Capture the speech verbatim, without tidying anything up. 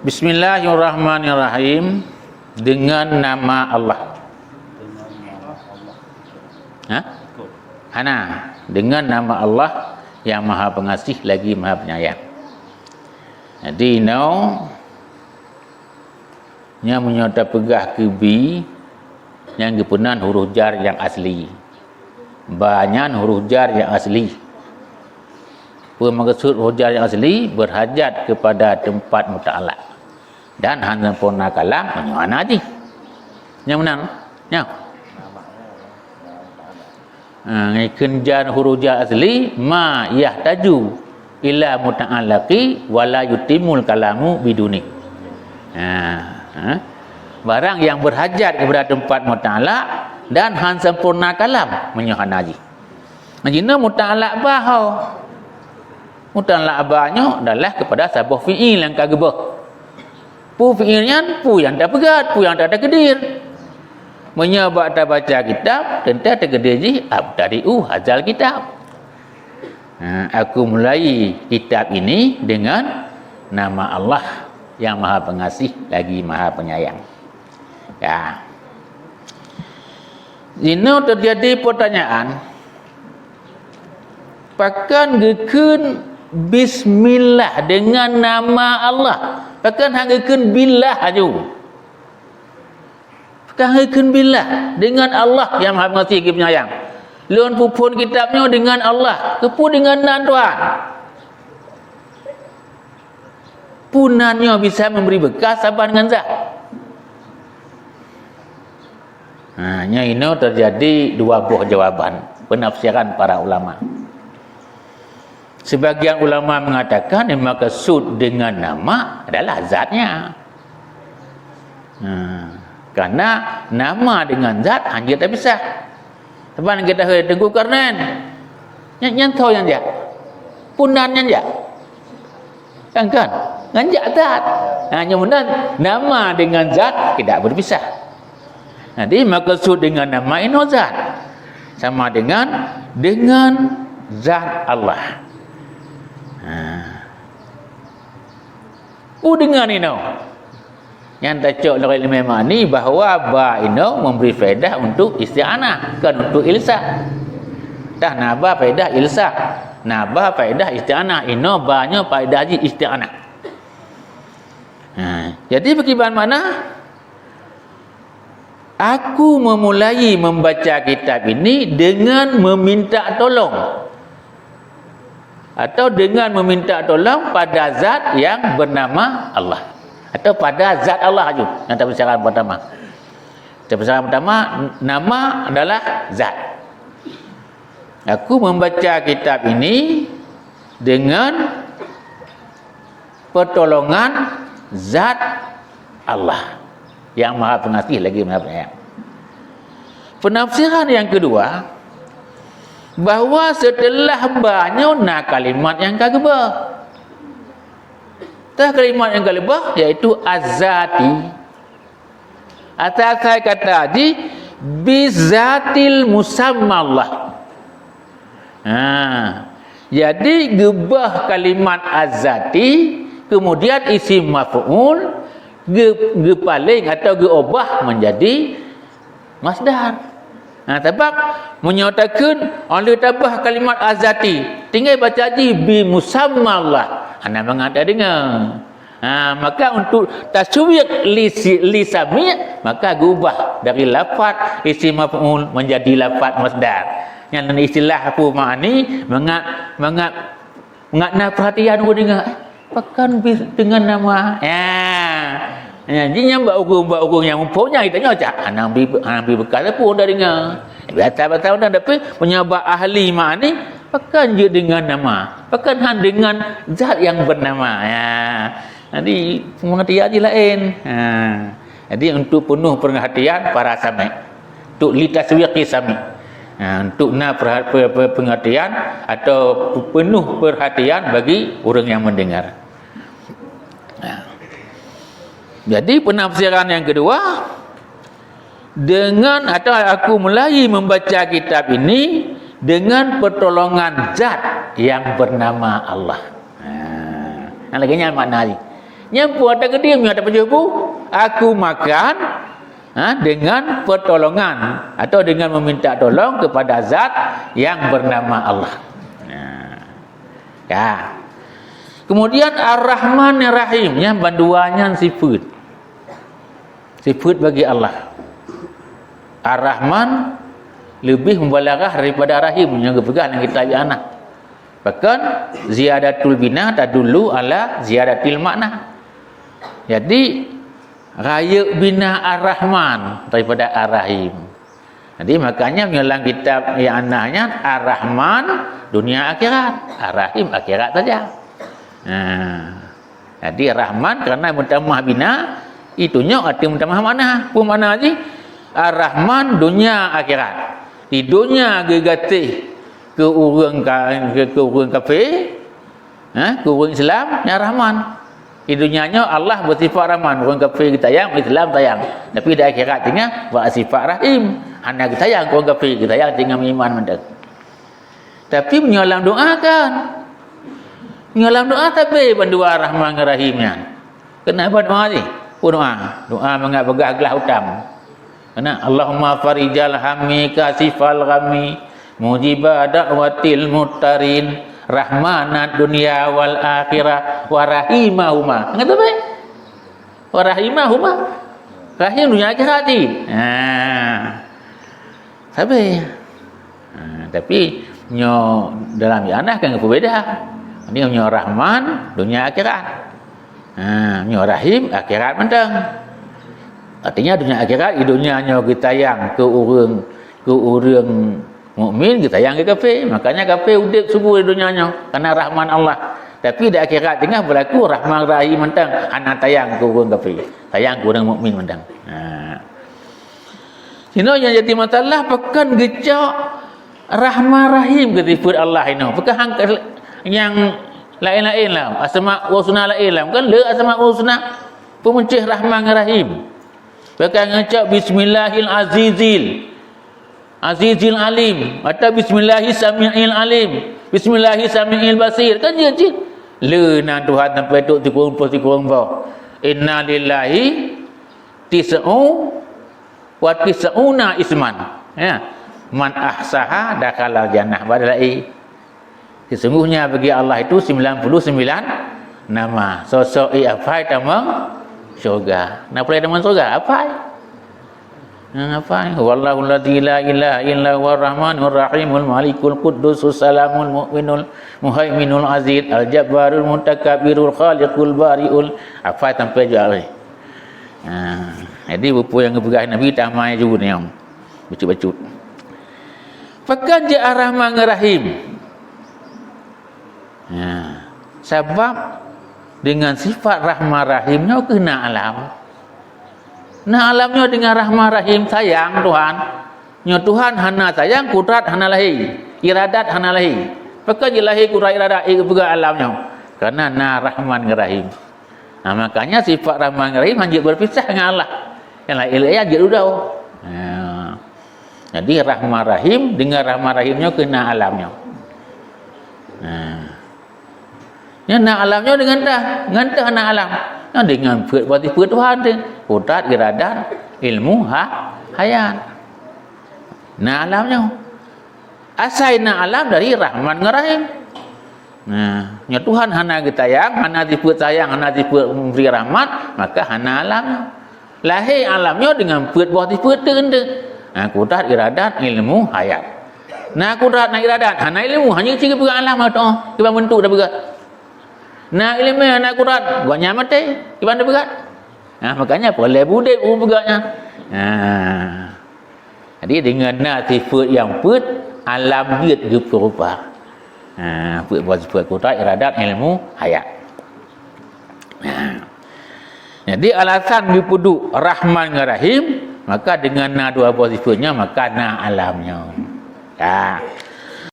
Bismillahirrahmanirrahim. Dengan nama Allah. Ha? Hana. Dengan nama Allah yang Maha Pengasih lagi Maha Penyayang. Jadi, inoe, nyan meunyoe tapeugah keu bi, nyan geupeunan huruf jar nyang asli. Ba nyan huruf jar nyang asli. Peue maksud huruf jar nyang asli? Berhajat kepada tempat muta'alak. Dan hana sempurna kalam, meunyoe hana jih. Nyang meunan? Nyoe. Ha, ngon kheun jar huruf jar asli, ma yahtaju ila muta'allaqi wa la yutimul kalamu biduni. Ha, ha. Barang yang berhajat kepada tempat muta'alak dan han sempurna kalam meunyoe hana jih. Jinoe muta'alak ba ho. Muta'alak ba nyoe adalah kepada saboh fi'il nyang ka geubah. Peue fi'il nyan? Peue nyang tapeugah, peue nyang tatakdir. Meunyoe bak tabaca kitab, teuntang takdir jih abtadi'u hazal kitab. Ha, aku mulai kitab ini dengan nama Allah yang Maha Pengasih lagi Maha Penyayang. Ya. Inoe teujadi peutanyaan, pakon geukheun bismillah dengan nama Allah? Pakon han geukheun billah aju? Pakon han geukheun billah dengan Allah yang Maha Pengasih lagi Penyayang? Lôn peuphon kitab nyoe dengan Allah, keupeue dengan nan Tuhan? Peue nan nyoe bisa memberi bekas saban ngon zat? Ha, nyoe inoe teujadi dua boh jawaban penafsiran para ulama. Sebagian ulama mengatakan yang maksud dengan nama adalah zatnya. Ha, karena nama dengan zat hana tapisah. Saban kita hei Teungku Karnen. Nyan, nyan soe nyang jak? Peue nan nyang jak? Kan, kan? Ngon jak zat. Ha, nyoe meunan nama dengan zat tidak berpisah. Jadi, maksud dengan nama inoe zat. Sama dengan, dengan zat Allah. Ha. Peue dengan inoe? Nyang tacok lé ileumèe ma'ani bahwa ba inoe memberi faedah untuk isti'anah, kon untuk ilsa. Tah na ba faedah ilsa, na ba faedah isti'anah. Inoe ba nyoe faedah jih isti'anah. Ha, jadi beukiban makna? Aku memulai membaca kitab ini dengan meminta tolong, atau dengan meminta tolong pada zat yang bernama Allah, atau pada zat Allah aju. Nyang tapeusyarat pertama. Tapeusyarat pertama, nama adalah zat. Aku membaca kitab ini dengan pertolongan zat Allah yang Maha Pengasih lagi Maha Penyayang. Penafsiran yang kedua, bahwa setelah ba nyoe na kalimat nyang ka geubah. Tah kalimat nyang ka geubah, yaitu az-zati. Asai-asai kata jih bizatil musamma Allah. Ha. Jadi geubah kalimat az-zati, kemudian isim maf'ul ge-, geupaleng atau geuubah menjadi masdar. Ha, sabab meunyoe takheun, oh lheueh tabah kalimat az-zati, tinggai baca jih bi musamma Allah. Hana mangat tadeungoe. Ha, maka untuk taswiq li si-, li sami', maka geubah dari lafaz isim maf'ul menjadi lafaz masdar. Nyan istilah Abu Ma'ani mangat, mangat, mangat na perhatian ureueng deungoe. Pakon bi-, dengan nama? Ya. Ya, jih nyan bak ureueng, bak ureueng nyang muphom nyan, geutanyoe cak, "Hana bi-, hana bi beukah sapeue tadeungoe." Biasa-biasa mantong, tapi meunyoe bak ahli ma'ani, pakon jeuet dengan nama? Pakon han dengan zat yang bernama? Ya. Jadi, pengertian jih laén. Ha. Jadi, untuk penuh perhatian para sami'. Untuk litaswiqi sami'. Ha, untuk na perha-, pe-, pe-, pengertian atau pe-, penuh perhatian bagi ureueng nyang mendengar. Ha. Jadi, penafsiran yang kedua, dengan atau aku mulai membaca kitab ini dengan pertolongan zat yang bernama Allah. Ha. Nah, lagèe nyan makna jih. Nyang peue ata keudeh meunyoe ata pajoh bu, aku makan, ha, dengan pertolongan atau dengan meminta tolong kepada zat yang bernama Allah. Nah. Ya. Kemudian Ar-Rahman Ar-Rahim, nyang bandua nyan sifeut. Sifeut bagi Allah. Ar-Rahman leubeh mubalaghah daripada Rahim nyang geupeugah lam kitab I'anah. Bahkan ziyadatul bina tadullu ala ziyadatil makna. Jadi, rayeuk bina Ar-Rahman daripada Ar-Rahim. Jadi, makanya meunyoe lam kitab I'anah nyan, Ar-Rahman dunia akhirat, Ar-Rahim akhirat saja. Ha. Jadi, Rahman karena meutamah bina, itunyok arti meutamah makna. Peue makna jih? Ar-Rahman dunia akhirat. Di dunia geugaséh keu ureuëng ka-, keu, keu ureuëng kafé, ha, keu ureuëng Islam, nyan Rahman. Di dunia nyoe Allah beusifat Rahman, ureuëng kafé geusayang, Islam sayang. Tapi di akhirat teungoh bak sifat Rahim, hana geusayang keu ureuëng kafé, geusayang teungoh meuiman mantong. Tapi meunyoe lam doa kan, meunyoe lam doa sabe bandua Rahman ngon Rahim nyan. Keuneuk ban doa jih. Peue doa? Doa mangat peugah glah utang. Keuneuk, "Allahumma farijal hammi kasifal ghammi mujiba da'watil muttarin rahmanad dunya wal akhirah wa rahimahuma." Ngon sabe? Wa rahimahuma. Rahim dunia akhirat jih. Ha. Sabe. Ha, tapi nyoe dalam I'anah kan geupeubeda. Nyoe, nyoe Rahman, dunia akhirat. Ha, nyoe Rahim, akhirat mantong. Artinya dunia akhirat, di dunia nyoe geusayang keu ureuëng, keu ureuëng mukmin, geusayang keu kafé. Makanya kafé udeb subur di dunia nyoe karena rahman Allah. Tapi di akhirat teungoh beulaku Rahman Rahim mantong, hana sayang keu ureuëng kafé. Sayang keu ureuëng mukmin mantong. Ha. Sinoe nyang jadi masalah, pakon geucok Rahman Rahim keu sifeut Allah inoe? Pakon han-, nyang laén-laén lah, Asmaul Husna laén lah. Kan le Asmaul Husna peumeucéh Rahman ngon Rahim. Pakon geucok Bismillahil Azizil, Azizil Alim, atau Bismillahis Samiil Alim, Bismillahis Samiil Basir. Kan jeuet cit. Le nan Tuhan sampai trok sikureueng boh, sikureueng boh. Inna lillahi tis'u wa tis'una isman. Ya. Man ahsaha dakhalal jannah. Bak laén. Sesungguhnya bagi Allah itu sembilan puluh sembilan nama. Soe-soe jih hafai tamong syurga. Na peue tamong syurga? Hafai. Ha, hafai. Huwallahu alladzi la ilaha illa huwa rahmanur rahimul malikul quddusus salamul mu'minul muhaiminul aziz al jabbarul mutakabbirul khaliqul bariul. Hafai sampai jauh. Ha, jadi buku nyang geupeugah Nabi tamai ju nyoe. Bacut-bacut. Pakon jeuet Ar-Rahman ngon Rahim? Ha, sabab dengan sifat Rahman Rahim nyoe keuh na alam. Na alam nyoe dengan Rahman Rahim, sayang Tuhan. Nyoe Tuhan hana sayang, kudrat hana lahé, iradat hana lahé. Pakon jeuet lahé kudrat iradat, eh, geupeugah alam nyoe? Karena na Rahman ngon Rahim. Ha, makanya sifat Rahman Rahim hana jeuet berpisah dengan Allah. Yang lain-lain jeuet dudoe. Ha. Jadi Rahman Rahim, dengan Rahman Rahim nyoe keuh na alam nyoe. Ha. Nyoe na alam nyoe dengan tah, dengan tah na alam. Nyoe dengan peuet berarti peuet Tuhan tu. Kudrat, iradat, ilmu, ha-, hayat. Na alam nyoe. Asai na alam dari Rahman ngon Rahim. Nah, nyoe Tuhan hana geutayang, hana sifeuet sayang, hana sifeuet memberi rahmat, maka hana alam. Lahé alam nyoe dengan peuet boh sifeuet teuk-teuk. Nah, kudrat, iradat, ilmu, hayat. Nah, kudrat, na iradat, hana ilmu, hanya cit geupeugah alam, oh, kiban bentuk dah peugah. Na ileumèe, na kudrat, gobnyan maté, kiban dah peugah. Nah, makanya boleh budek peugah nyan. Nah. Jadi, dengan na sifeuet nyang peuet, alam jeuet geupeurupa. Ha, peuet boh sifeuet kudrat, iradat, ilmu, hayat. Ha. Jadi, alasan geupeuduek Rahman ngon Rahim, maka dengan na dua boh sifeuet nyan, maka na alam nyoe. Ha.